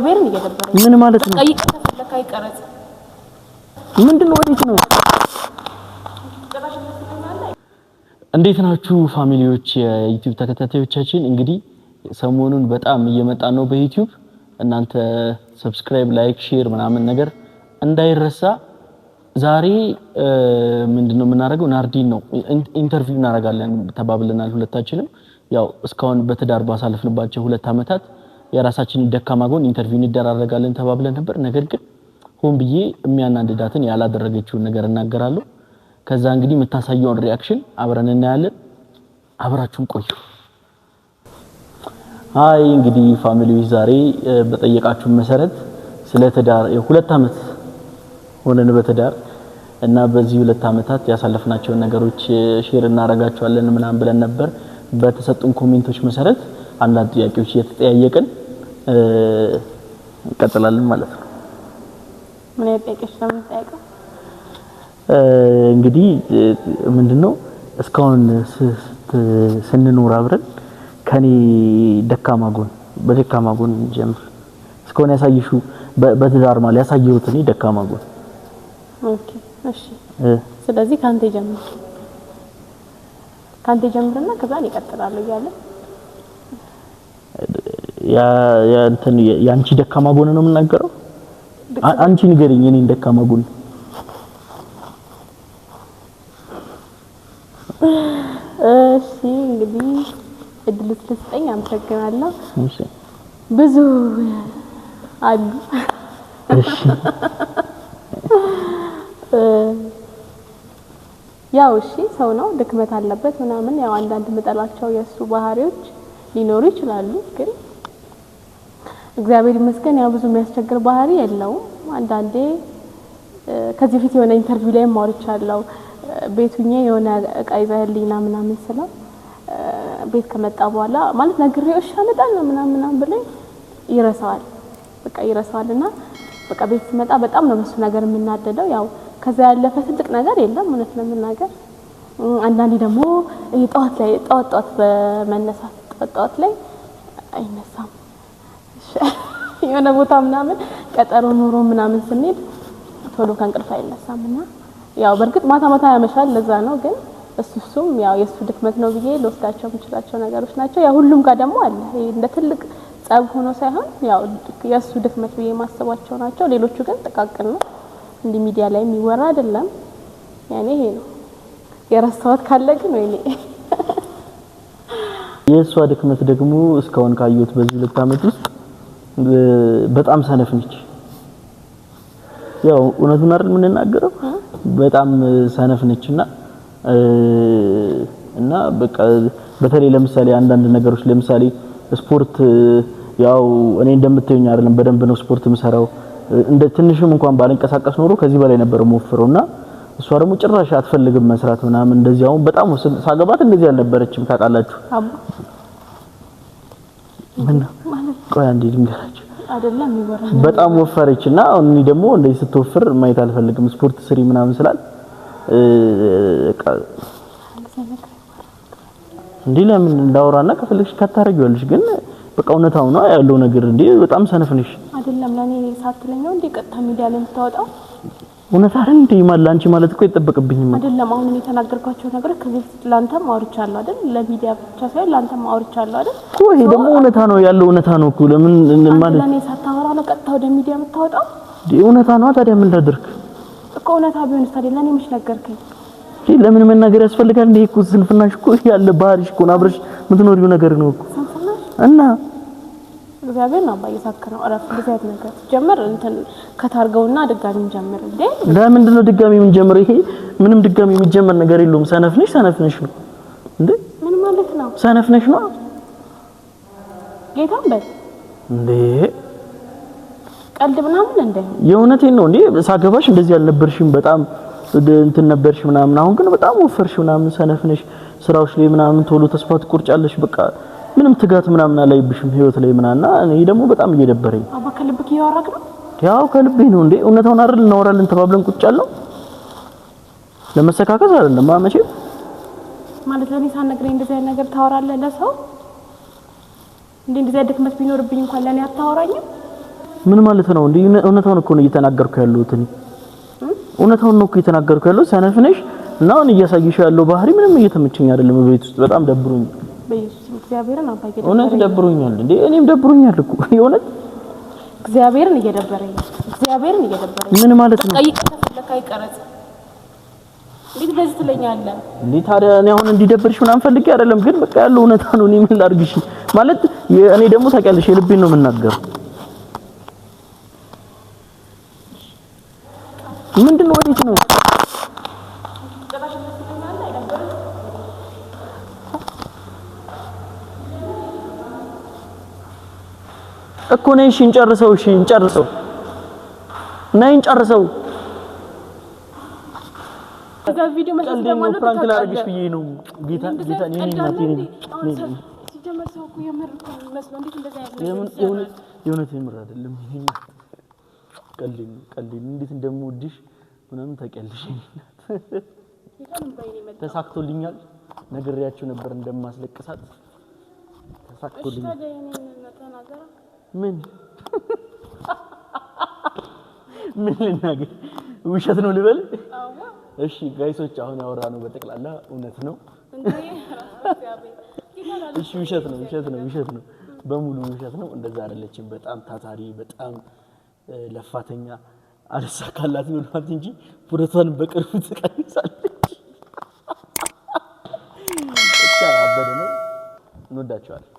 እግዚአብሔርን እየደበረኝ። ምን ማለት ነው? በቃ ይቅር፣ ከፈለክ አይቀረጽ። ምንድን ነው? ወዴት ነው? እንዴት ናችሁ family ዎች፣ የ YouTube ተከታታዮቻችን? እንግዲህ ሰሞኑን በጣም እየመጣ ነው በ YouTube። እናንተ subscribe፣ like፣ share ምናምን ነገር እንዳይረሳ። ዛሬ ምንድነው የምናደርገው? ናርዲን ነው interview እናደርጋለን ተባብለናል ሁለታችንም። ያው እስካሁን በትዳር ባሳለፍንባቸው 2 ዓመታት የራሳችንን ደካማ ጎን interview እንደራረጋለን ተባብለን ነበር። ነገር ግን ሆን ብዬ የሚያናድዳትን ያላደረገችውን ነገር እናገራለሁ። ከዛ እንግዲህ የምታሳየውን reaction አብረን እናያለን። አብራችሁን ቆዩ። አይ እንግዲህ family ዎች፣ ዛሬ በጠየቃችሁን መሰረት ስለ ትዳር፣ 2 ዓመት ሆነን በትዳር እና በዚህ 2 ዓመታት ያሳለፍናቸውን ነገሮች share እናደርጋቸዋለን ምናምን ብለን ነበር። በተሰጡን comment ኦች መሰረት አንዳንድ ጥያቄዎች እየተጠያየቅን እንቀጥላለን ማለት ነው። ምን አይነት ጥያቄዎች ነው የምንጠያየቀው? እንግዲህ ምንድነው፣ እስካሁን ስንኖር አብረን ከኔ ደካማ ጎን፣ በደካማ ጎን ጀምር። እስካሁን ያሳየሽው በትዳር ማለት ያሳየሁት እኔ ደካማ ጎን። Okay፣ እሺ። ስለዚህ ካንተ ጀምር። ካንተ ጀምርና ከዛ እኔ እቀጥላለሁ እያለ። ያ ያ እንትን ያንቺ ደካማ ጎን ነው የምናገረው። አንቺ ንገሪኝ የኔን ደካማ ጎን። እሺ፣ እንግዲህ እድል ስለሰጠኝ አመሰግናለሁ። እሺ። ብዙ አሉ። እሺ። ያው እሺ፣ ሰው ነው፣ ድክመት አለበት ምናምን። ያው አንዳንድ የምጠላቸው የእሱ ባህሪዎች ሊኖሩ ይችላሉ፣ ግን እግዚአብሔር ይመስገን ያው ብዙ የሚያስቸግር ባህሪ የለውም። አንዳንዴ ከዚህ በፊት የሆነ interview ላይ አውርቻለሁ። ቤት ሁኜ የሆነ እቃ ይዘህልኝ ና ምናምን ስለው ቤት ከመጣ በኋላ ማለት ነግሬው እሺ አመጣለሁ ምናምን ምናምን ብሎኝ ይረሳዋል። በቃ ይረሳዋል እና በቃ ቤት ስመጣ በጣም ነው በሱ ነገር የምናደደው። ያው ከዛ ያለፈ ትልቅ ነገር የለም እውነት ለመናገር። አንዳንዴ ደግሞ ይሄ ጠዋት ላይ፣ ጠዋት ጠዋት በመነሳት፣ ጠዋት ጠዋት ላይ አይነሳም። እሺ፣ የሆነ ቦታ ምናምን ቀጠሮ ኖሮ ምናምን ስንሄድ ቶሎ ከእንቅልፍ አይነሳም እና ያው በእርግጥ ማታ ማታ ያመሻል፣ ለዛ ነው። ግን እሱም ያው የእሱ ድክመት ነው ብዬ ልወስዳቸው የምችላቸው ነገሮች ናቸው። ያው ሁሉም ጋር ደግሞ አለ። ይሄ እንደ ትልቅ ጸብ ሆኖ ሳይሆን ያው የእሱ ድክመት ብዬ የማስባቸው ናቸው። ሌሎቹ ግን ጥቃቅን ነው፣ እንዲህ ሚዲያ ላይ የሚወራ አይደለም። ያኔ ይሄ ነው። የረሳሁት ካለ ግን ወይኔ። የእሷ ድክመት ደግሞ እስካሁን ካየሁት በዚህ 2 ዓመት ውስጥ በጣም ሰነፍ ነች። ያው እውነቱን አይደል የምንናገረው? በጣም ሰነፍ ነችና እና በቃ በተለይ ለምሳሌ አንዳንድ ነገሮች፣ ለምሳሌ ስፖርት፣ ያው እኔ እንደምታዩኝ አይደለም፣ በደንብ ነው ስፖርት የምሰራው። እንደ ትንሽም እንኳን ባልንቀሳቀስ ኖሮ ከዚህ በላይ ነበር የምወፍረው እና እሷ ደግሞ ጭራሽ አትፈልግም መስራት ምናምን እንደዚህ። አሁን በጣም ሳገባት እንደዚህ አልነበረችም፣ ታውቃላችሁ። አባ። ምን? ቆይ አንዴ ልንገራችሁ። አይደለም የሚወራ። በጣም ወፈረች እና እኔ ደግሞ እንደዚህ ስትወፍር ማየት አልፈልግም። ስፖርት ስሪ ምናምን ስላል በቃ እንዴ ለምን እንዳወራና ከፈለግሽ ካታረጊዋለሽ፣ ግን በቃ እውነታው ነው ያለው ነገር። እንዴ በጣም ሰነፍ ነሽ። አይደለም፣ ለእኔ ሳትለኝ ነው እንዴ ቀጥታ ሚዲያ ላይ የምታወጣው? እውነት አይደል እንዴ? ማለት ለአንቺ ማለት እኮ አይጠበቅብኝም። አይደለም፣ አሁን እኔ የተናገርኳቸው ነገሮች ከዚህ በፊት ላንተም አውርቻለሁ አይደል? ለሚዲያ ብቻ ሳይሆን ላንተም አውርቻለሁ አይደል? እኮ ይሄ ደግሞ እውነታ ነው ያለው፣ እውነታ ነው እኮ። ለምን አንተ ማለት ለእኔ ሳታወራ ነው ቀጥታ ወደ ሚዲያ የምታወጣው? እንዴ እውነታ ነው። ታዲያ ምን ላድርግ? እኮ እውነታ ቢሆንስ ታዲያ ለእኔ መች ነገርከኝ? እንዴ ለምን መናገር ያስፈልጋል? እንዴ እኮ ስንፍናሽ እኮ ያለ ባህሪሽ እኮ ነው። አብረሽ የምትኖሪው ነገር ነው እኮ። ስንፍናሽ? እና እግዚአብሔር ነው አባዬ፣ ሳክ ነው። እረፍ። እንደዚህ አይነት ነገር ጀመር እንትን ከታርገውና ድጋሚ እንጀምር እንዴ። ለምንድን ነው ድጋሚ የምንጀምረው? ይሄ ምንም ድጋሚ የሚጀመር ነገር የለውም። ሰነፍ ነሽ፣ ሰነፍ ነሽ ነው እንዴ? ምን ማለት ነው? ሰነፍ ነሽ ነው። ጌታን በል። እንዴ። ቀልድ ምናምን እንደ የእውነቴን ነው እንዴ። ሳገባሽ እንደዚህ አልነበርሽም። በጣም እንትን ነበርሽ ምናምን። አሁን ግን በጣም ወፈርሽ ምናምን፣ ሰነፍ ነሽ። ስራዎች ላይ ምናምን ቶሎ ተስፋ ትቆርጫለሽ። በቃ ምንም ትጋት ምናምን አላይብሽም ህይወት ላይ ምናምን እና እኔ ደግሞ በጣም እየደበረኝ። አባ፣ ከልብክ እያወራክ ነው? ያው ከልቤ ነው እንዴ። እውነታውን አይደል እናወራለን ተባብለን ቁጭ ያልነው? ለመሰካከስ አይደለም መቼም። ማለት ለእኔ ሳትነግረኝ እንደዚህ አይነት ነገር ታወራለህ ለሰው እንዴ? እንደዚህ አይነት ድክመት ቢኖርብኝ እንኳን ለእኔ አታወራኝም? ምን ማለት ነው እንዴ? እውነታውን እኮ ነው እየተናገርኩ ያለሁት እኔ። እውነታውን ነው እኮ እየተናገርኩ ያለሁት። ሰነፍ ነሽ እና አሁን እያሳየሽ ያለው ባህሪ ምንም እየተመቸኝ አይደለም። ቤት ውስጥ በጣም ደብሮኛል። በኢየሱስ እግዚአብሔርን አባዬ እውነት ደብሮኛል እንዴ? እኔም ደብሮኛል እኮ የእውነት። እግዚአብሔርን እየደበረኝ ነው። እግዚአብሔርን እየደበረኝ ምን ማለት ነው? በቃ ይቀረጽ፣ ይቀረጽ። እንዴት እንደዚህ ትለኛለህ እንዴ? ታዲያ እኔ አሁን እንዲደብርሽ ምናምን ፈልጌ አይደለም፣ ግን በቃ ያለው እውነታ ነው። እኔ ምን ላድርግሽ ማለት እኔ ደግሞ ታውቂያለሽ የልቤን ነው የምናገረው። ምንድን ነው? ወዴት ነው? እኮ ነይ፣ እሺ እንጨርሰው፣ እሺ እንጨርሰው፣ ነይ እንጨርሰው። እዛ ቪዲዮ መስራት ቀልዴን ነው፣ ለማለት prank ላደርግሽ ብዬ ነው። ጌታ ጌታ እኔ እናቴ ነኝ። ሲጀመር ሰው እኮ የምር እኮ ነው የሚመስለው። እንዴት እንደዚህ አይነት ነገር ይሰራል? የእውነት የምር አይደለም። ቀልዴን ነው፣ ቀልዴን። እንዴት እንደምወድሽ ምናምን ታውቂያለሽ። የእኔ እናት ጌታን እንባዬን የመጣው። ተሳክቶልኛል። ነግሬያችሁ ነበር እንደማስለቅሳት። እሺ ተሳክቶልኛል። ታዲያ የእኔን ተናገራ። ምን ምን ልናገር? ውሸት ነው ልበል? አዋ። እሺ guys ኦች፣ አሁን ያወራነው በጠቅላላ እውነት ነው። እንዴ እግዚአብሔር ጌታን አለ። እሺ ውሸት ነው፣ ውሸት ነው፣ ውሸት ነው፣ በሙሉ ውሸት ነው። እንደዛ አይደለችም። በጣም ታታሪ፣ በጣም ለፋተኛ፣ አልሳካላት ብሏት እንጂ ቡረቷን በቅርቡ ትቀንሳለች። ብቻ ያበደ ነው። እንወዳቸዋለን።